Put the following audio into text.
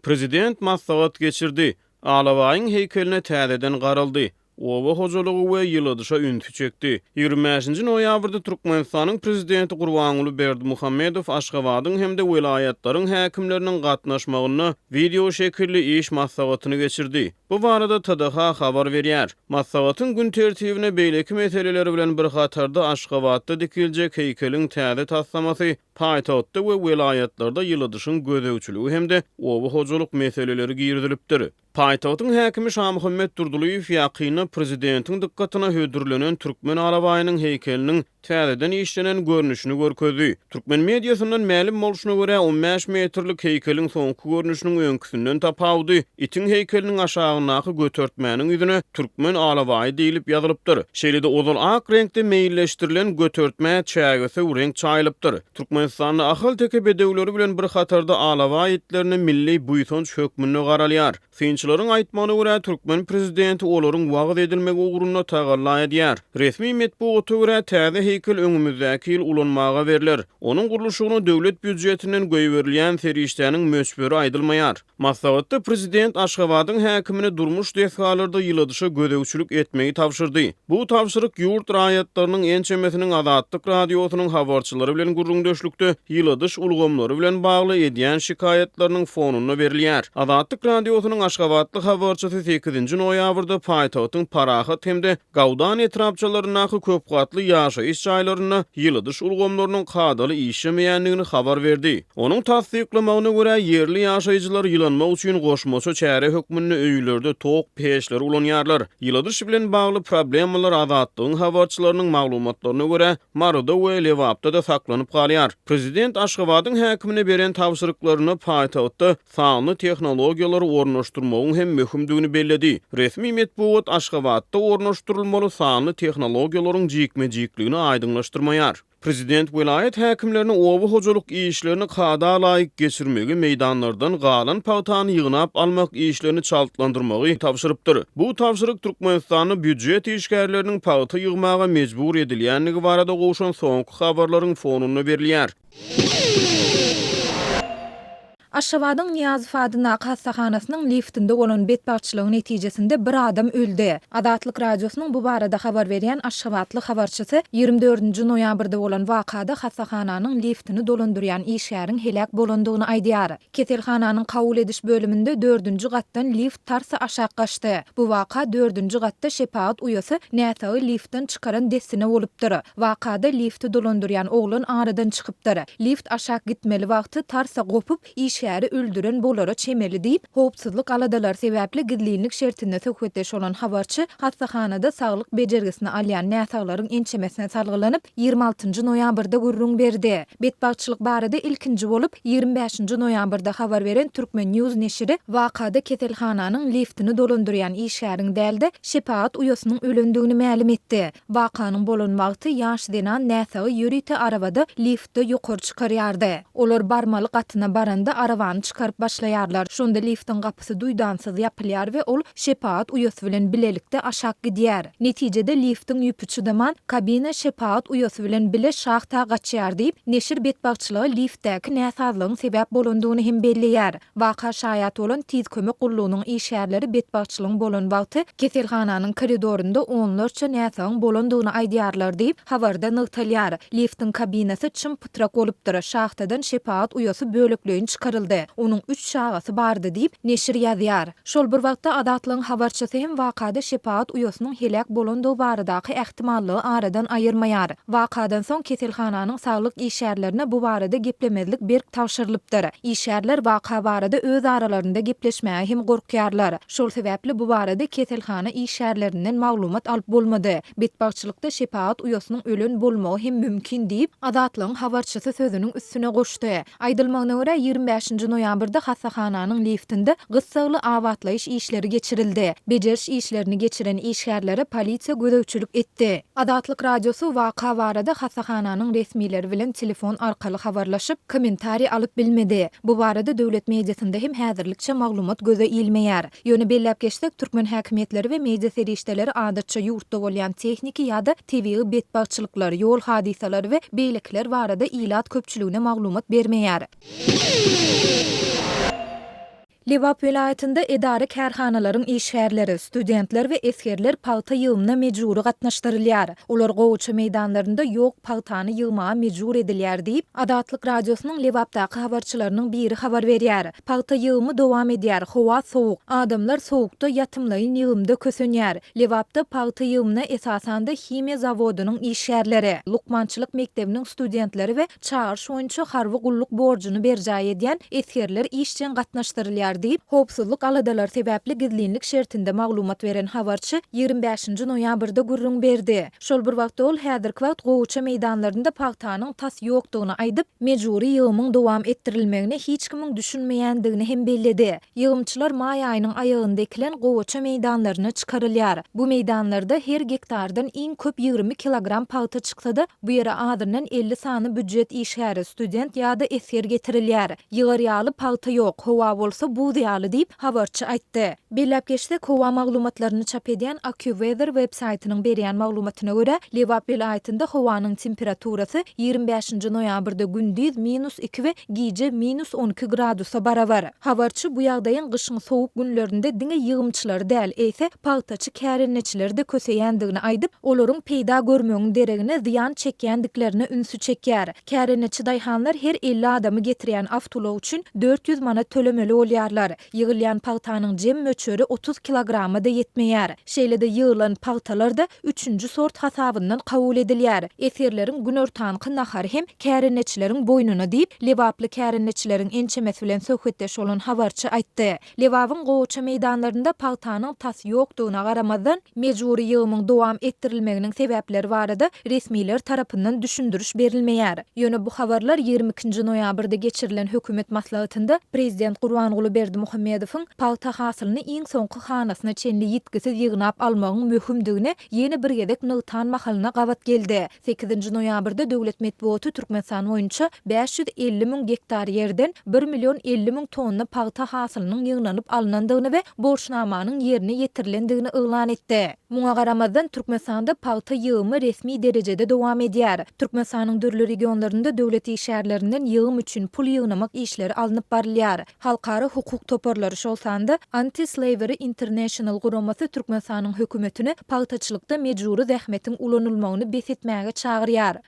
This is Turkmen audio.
Prezident maslahat geçirdi. Alabaýyň heýkeline täzeden garaldy. Oba hojalygy we ýyladyşa ünsi çekdi. 25-nji noýabrda Türkmenistanyň Prezidenti Gurbanguly Berdimuhamedow Aşgabadyň hem-de welaýatlaryň häkimleriniň gatnaşmagynda wideoşekilli iş maslahatyny geçirdi. Bu barada TDH habar berýär. Maslahatyň gün tertibine beýleki meseleler bilen bir hatarda Aşgabatda dikiljek heýkeliň täze taslamasy, paýtagtda we welaýatlarda ýyladyşyň gözegçiligi hem-de oba hojalyk meseleleri girizilipdir. Paýtagtyň häkimi Şamuhammet Durdylyýew ýakynda prezidentiň dykgatyna hödürlenen türkmen alabaýynyň heýkeliniň täzeden işlenen görnüşini görkezdi. Türkmen mediasyndan mälim bolşuna görä, on bäş metrlik heýkeliň soňky görnüşiniň öňküsinden tapawudy, itiň heýkeliniň aşagyndaky götertmäniň ýüzüne Türkmen alabaýy diýlip ýazylypdyr. Şeýle-de ozal ak reňkde meýilleşdirilen götertmä çägesöw reňk çaýylypdyr. Türkmenistanda ahalteke bedewleri bilen bir hatarda alabaý itlerine milli buýsanç hökmünde garalýar. Synçylaryň aýtmagyna görä, türkmen prezidenti olaryň wagyz edilmegi ugrunda tagalla edýär. Resmi metbugata görä, täze heýkel öňümizdäki ýyl ulanmaga berler. Onuň gurluşygyna döwlet býujetinden goýberilýän serişdäniň möçberi aýdylmaýar. Maslahatda prezident Aşgabadyň häkimine durmuş desgalarda ýyladyşa gözegçilik etmegi tabşyrdy. Bu tabşyryk ýurt raýatlarynyň ençemesiniň Azatlyk Radiosynyň habarçylary bilen gürrüňdeşlikde ýyladyş ulgamlary bilen bagly edýän şikaýatlarynyň fonunda berilýär. Azatlyk Radiosynyň aşgabatly habarçysy sekizinji noýabrda paýtagtyň Parahat hem-de Gawdan etrapçalaryndaky köp gatly ýaşaýyş jaýlarynda ýyladyş ulgamlarynyň kadaly işlemeýändigini habar berdi. Onuň tassyklamagyna görä, ýerli ýaşaýjylar ýylanmak üçin goşmaça çäre hökmünde öýlerde tok peçleri ulanýarlar. Ýyladyş bilen bagly problemalar Azatlygyň habarçylarynyň maglumatlaryna görä, Maryda we Lebapda-da saklanyp galýar. Prezident Aşgabadyň häkimine beren tabşyryklarynda paýtagtda sanly tehnologiýalary ornaşdyrmagyň hem möhümdigini belledi. Resmi metbugat Aşgabatda ornaşdyrylmaly sanly tehnologiýalaryň jikme-jikligini aýdyňlaşdyrmaýar. Prezident welaýat häkimlerine oba hojalyk işlerini kada laýyk geçirmegi, meýdanlardan galan pagtany ýygnap almak işlerini çaltlandyrmagy tabşyrypdyr. Bu tabşyryk Türkmenistanda býujet işgärleriniň pagta ýygmaga mejbur edilýändigi barada gowşan soňky habarlaryň fonunda berilýär. Aşgabadyň Nyýazow adyndaky hassahanasynyň liftinde bolan betbagtçylygyň netijesinde bir adam öldi. Azatlyk Radiosynyň bu barada habar berýän aşgabatly habarçysy 24-nji noýabrda bolan wakada hassahananyň liftini dolandyrýan işgäriň heläk bolandygyny aýdýar. Keselhananyň kabul ediş bölüminde dördünji gatdan lift tarsa aşak gaçdy. Bu waka dördünji gatda şepagat uýasy näsagy liftden çykaran dessine bolupdyr. Wakada lifti dolandyrýan oglan aradan çykypdyr. Lift aşak gitmeli wagty tarsa gopup, işgäri öldüren bolara çemeli diýip, howpsuzlyk aladalary sebäpli gizlinlik şertinde söhbetdeş bolan habarçy hassahanada saglyk bejergisini alýan näsaglaryň ençemesine salgylanyp, 26-njy noýabrda gürrüň berdi. Betbagtçylyk barada ilkinji bolup, 25-nji noýabrda habar beren Turkmen. News neşiri wakada keselhananyň liftini dolandyrýan işgäriň däl-de, şepagat uýasynyň ölendigini mälim etdi. Wakanyň bolan wagty ýaş zenan näsagy ýörite arabada liftde ýokary çykarýardy. Olar barmaly gatyna baranda arabany çykaryp başlaýarlar. Şonda liftiň gapysy duýdansyz ýapylýar we ol şepagat uýasy bilen bilelikde aşak gidýär. Netijede liftiň ýüpi çydaman, kabina şepagat uýasy bilen bile şahta gaçýar diýip, neşir betbagtçylyga liftdäki näsazlygyň sebäp bolandygyny hem belleýär. Waka şaýat bolan Tiz kömek gullugynyň işgärleri betbagtçylygyň bolan wagty keselhananyň koridorynda onlarça näsagyň bolandygyny aýdýarlar diýip, habarda nygtalýar. Liftiň kabinasy çym-pytrak bolupdyr, şahtadan şepagat uýasy bölekleýin çykaryldy, onuň üç çagasy bardy diýip, neşir ýazýar. Şol bir wagtda, Azatlygyň habarçysy hem wakada şepagat uýasynyň heläk bolandygy baradaky ähtimallygy aradan aýyrmaýar. Wakadan soň keselhananyň saglyk işgärlerine bu barada geplemezlik berk tabşyrylypdyr. Işgärler waka barada öz aralarynda gepleşmäge hem gorkýarlar. Şol sebäpli bu barada keselhana işgärlerinden maglumat alyp bolmady. Betbagtçylykda şepagat uýasynyň ölen bolmagy hem mümkin diýip, Azatlygyň habarçysy sözüniň üstüne goşdy. Aýdylmagyna görä, 25-nji noýabrda hassahananyň liftinde gyssagly abatlaýyş işleri geçirildi. Bejeriş işlerini geçiren işgärlere polisiýa gözegçilik etdi. Azatlyk Radiosy waka barada hassahananyň resmileri bilen telefon arkaly habarlaşyp, kommentariý alyp bilmedi. Bu barada döwlet mediasynda hem häzirlikçe maglumat göze ilmeýär. Ýöne belläp geçsek, türkmen häkimiýetleri we media serişdeleri adatça ýurtda bolýan tehniki ýa-da tebigy betbagtçylyklar, ýol hadysalary we beýlekiler barada ilat köpçüligine maglumat bermeýär. Lebap welaýatynda edara-kärhanalaryň işgärleri, studentler we esgerler pagta ýygymyna mejbury gatnaşdyrylýar. Olar gowaça meýdanlarynda ýok pagtany ýygmaga mejbur edilýär diýip, Azatlyk Radiosynyň Lebapdaky habarçylarynyň biri habar berýär. Pagta ýygymy dowam edýär, howa sowuk. Adamlar sowukda ýatymlaýyn ýygymda kösenýär. Lebapda pagta ýygymyna esasanda himiýa zawodynyň işgärleri, lukmançylyk mekdebiniň studentleri we çagyryş boýunça harby gulluk borjuny berjaý edýän esgerler işjeň gatnaşdyrylýar diýip, howpsuzlyk aladalary sebäpli gizlinlik şertinde maglumat beren habarçy 25-nji noýabrda gürrüň berdi. Şol bir wagtda ol häzirki wagt gowaça meýdanlarynda pagtanyň tas ýokdugyny aýdyp, mejbury ýygymyň dowam etdirilmegine hiç kimiň düşünmeýändigini hem belledi. Ýygymçylar maý aýynyň aýagynda ekilen gowaça meýdanlaryna çykarylýar. Bu meýdanlarda her gektardan iň köp 20 kilogram pagta çyksa-da, bu ýere azyndan 50 sany býujet işgäri, student ýa-da esger getirilýär. Ýygar ýaly pagta ýok, howa bolsa buz ýaly diýip, habarçy aýtdy. Belläp geçsek, howa maglumatlaryny çap edýän AccuWeather web-saýtynyň berýän maglumatyna görä, Lebap welaýatynda howanyň temperaturasy 25-nji noýabrda gündiz minus iki we gije minus 12 gradusa barabar. Habarçy bu ýagdaýyň gyşyň sowuk günlerinde diňe ýygymçylary däl, eýse, pagtaçy kärendeçileri-de köseýändigini aýdyp, olaryň peýda görmegiň deregine zyýan çekýändiklerine ünsi çekýär. Kärendeçi daýhanlar her 50 adamy getirýän awtoulag üçin 400 manat tölemeli bolýarlar. Ýygylýan pagtanyň jem möçberi 30 kilograma-da ýetmeýär. Şeýle-de ýygylan pagtalar-da üçünji sort hasabyndan kabul edilýär. Esgerleriň günortanky nahary hem kärendeçileriň boýnuna diýip, lebaply kärendeçileriň ençemesi bilen söhbetdeş bolan habarçy aýtdy. Lebabyň gowaça meýdanlarynda pagtanyň tas ýokdugyna garamazdan, mejbury ýygymyň dowam etdirilmeginiň sebäpleri barada resmiler tarapyndan düşündiriş berilmeýär. Ýöne bu habarlar 22-nji noýabrda geçirilen hökümet maslahatynda prezident Gurbanguly Berdimuhamedowyň pagta hasylyny iň soňky hanasyna çenli ýitgisiz ýygnap almagyň möhümdigini ýene bir gezek nygtan mahalyna gabat geldi. Sekizinji noýabrda döwlet metbugaty Türkmenistan boýunça 550 müň gektar ýerden bir million 50 müň tonna pagta hasylynyň ýygnanyp alnandygyny we borçnamanyň ýerine ýetirilendigini yglan etdi. Muňa garamazdan, Türkmenistanda pagta ýygymy resmi derejede dowam edýär. Türkmenistanyň dürli regionlarynda döwlet işgärlerinden ýygym üçin pul ýygnamak işleri alnyp barylýar. Halkara hukuk toparlary, şol sanda Anti-Slavery International guramasy Türkmenistanyň hökümetini pagtaçylykda mejbury zähmetiň ulanylmagyny bes etmäge çagyrýar.